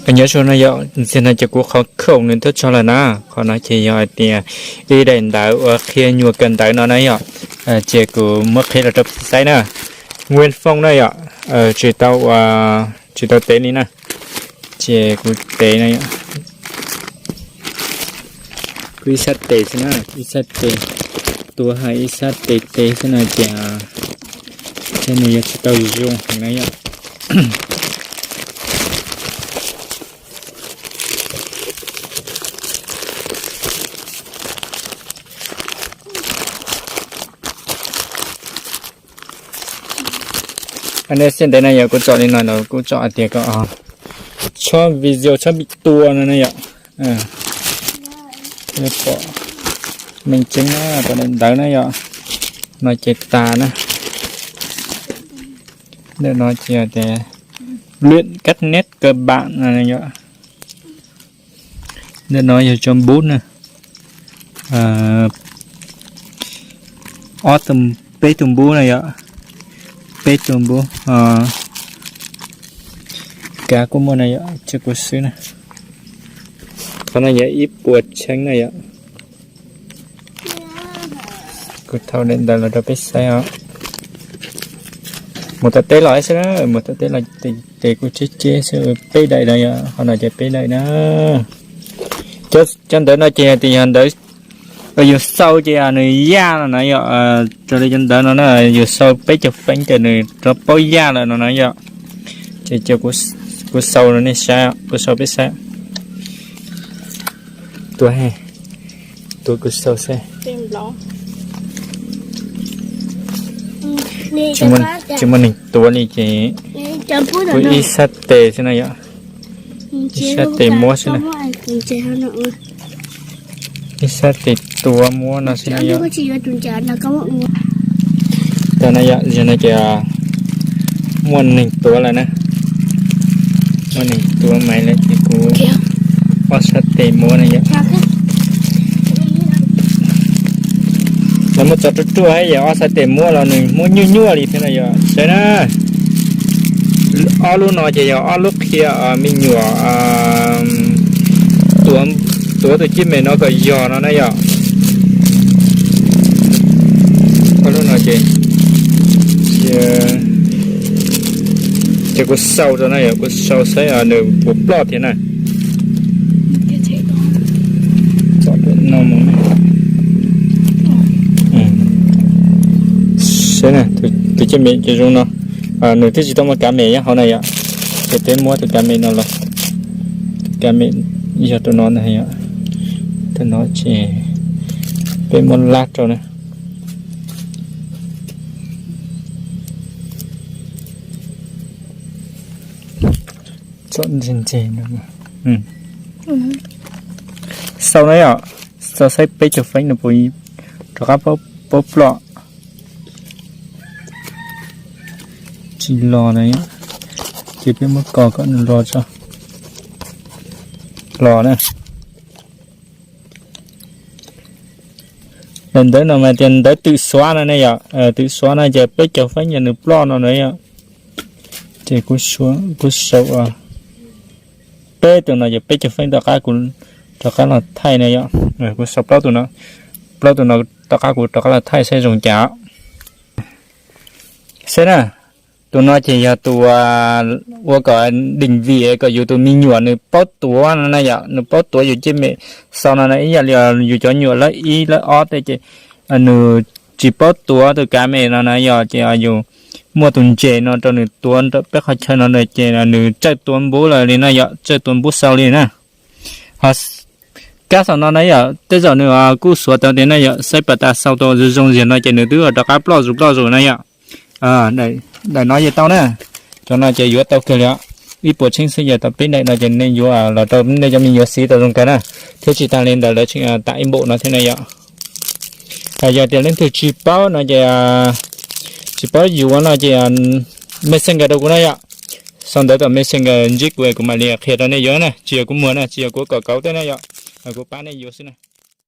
Nyob zoo no yom, ntxiv no ces kuv qhov khoom nws tuaj txog lawm na. Qhov no ces yog hais tias ib daim ntawv uas qhia nyuam kawm ntawv no na yom. Ces kuv muab qhib los rau peb saib na. Nguyên phong na yom, tsis tau, tsis tau tev li na. Ces kuv tev no yom. Kuv ib sab tes xwb na, ib sab tes tuav hais ib sab tes tev xwb no ces, ces nws yuav tsis tau zoo heev na yom. Nej xij ntev no yog kuv tsom li no los kuv tsom hais tias kom txhob video txhob bi tua no na yom. Pom meej tseeb na, pom daim ntawv na yom. No ces tas na. Ntawm no ces tias luyện các nét cơ bản no yom. Ntawm no yog tso npub na. Ob tug, peb tug npub na yom. Peb tug npub. Kav kuj muaj na yom, ces kuv xwb na. Qhov no yog ib puas txheeb na yom. Kuv thau daim ntawv los rau peb saib os. Mus tom teb los xwb na, mus tom teb los ces kuj tseb tseb xwb, peb daim no yom, qhov no ces peb daim na. Cov ntawv no ces tias yog ntawv yus sau ces nws yaj no na yom, raws li cov ntawv no na, yus sau peb caug feeb ces nws rov paub yaj lawm no na yom. Ces kuv sau nej saib, kuv sau peb saib. Tua, tua kuv sau saib. Tsis muaj neeg tuav li ces kuv ib sab tes xwb na yom. Ib sab tes muab xwb na. Ib sab tes tuav muab no xwb na yom. Tau na yom, yog no ces muaj neeg tuav lawm na. Muaj neeg tuav maiv lawm ces kuv ob sab tes muab na yom. Lawv muab tso ruaj ruaj thiab yog ob sab tes muab los nws muab nyuaj nyuaj li thiab na yom. Saib na, ob lub no ces yog ob lub qhia me nyuam tuav tus cib me no kom yog no na yom. Ob lub no ces, ces kuv sau rau na yom, kuv sau saib nws puas ploj thiab na. Saib na, tus cib me ces zoo no. Nws twb tsis tau muaj kav me nyob hauv na yom. Ces peb muab tus kav me no los. Tus kav me yog tus no na yom. Tus no ces peb muab lab rau na. Sau na yom, sau saib peb caug feeb nws puas rov qab paub ploj. Tsis los na, ces peb muab kos kom nws los tso. Los na. Daim ntawv no mas tias ntawv twm xuav no ne yom, twm xuav no ces peb caug feeb ces nws ploj no na yom. Ces kuv sau peb tus no ces peb caug feeb rov qab, rov qab los thaij na yom. Kuv sau plaub tus no, plaub tus no rov qab, kuv rov qab los thaij saib zoo cas. Saib na, tus no ces yog tus ua kom định vị kom yus tus me nyuam nws paub tuav no na yom, nws paub tuav yus cib me xau no na, ib yam li yus cov nyuam lab ib lab ob tej ces nws tsis paub tuav tus kav me no na yom, ces yus muaj tus ntses no rau nws tuav peb qhov chaw no ces nws txawj tuav npub lawm li na yom, txawj tuav npub xau li na. Ho kab xaum no na yom, tej zaum nws kuj xuav tau tiag na yom, saib pas tas xau tau zoo zoo ziag no ces nws twb rov qab ploj zus ploj zus na yom. Daim no yeej tau na, cov no ces yuav tau kawg li os. Ib puas txheeb xwb ces tau peb daim no ces nej yuav los rau nej cov me nyuam siv tau zoo kawg na. Thiab tsis tas li ntawd lawv tseem tag ib npaum no thiab na yom. Yog tias leej twg tsis paub no ces, tsis paub yuav no ces Messenger rau kuv na yom. Sau ntawv tom Messenger ntsib kuv, kuv mam li qhia rau nej yuav na, tsis yog kuv muag na, tsis yog kuv kom kauv tej na yom, kuv pab nej yuav xwb na.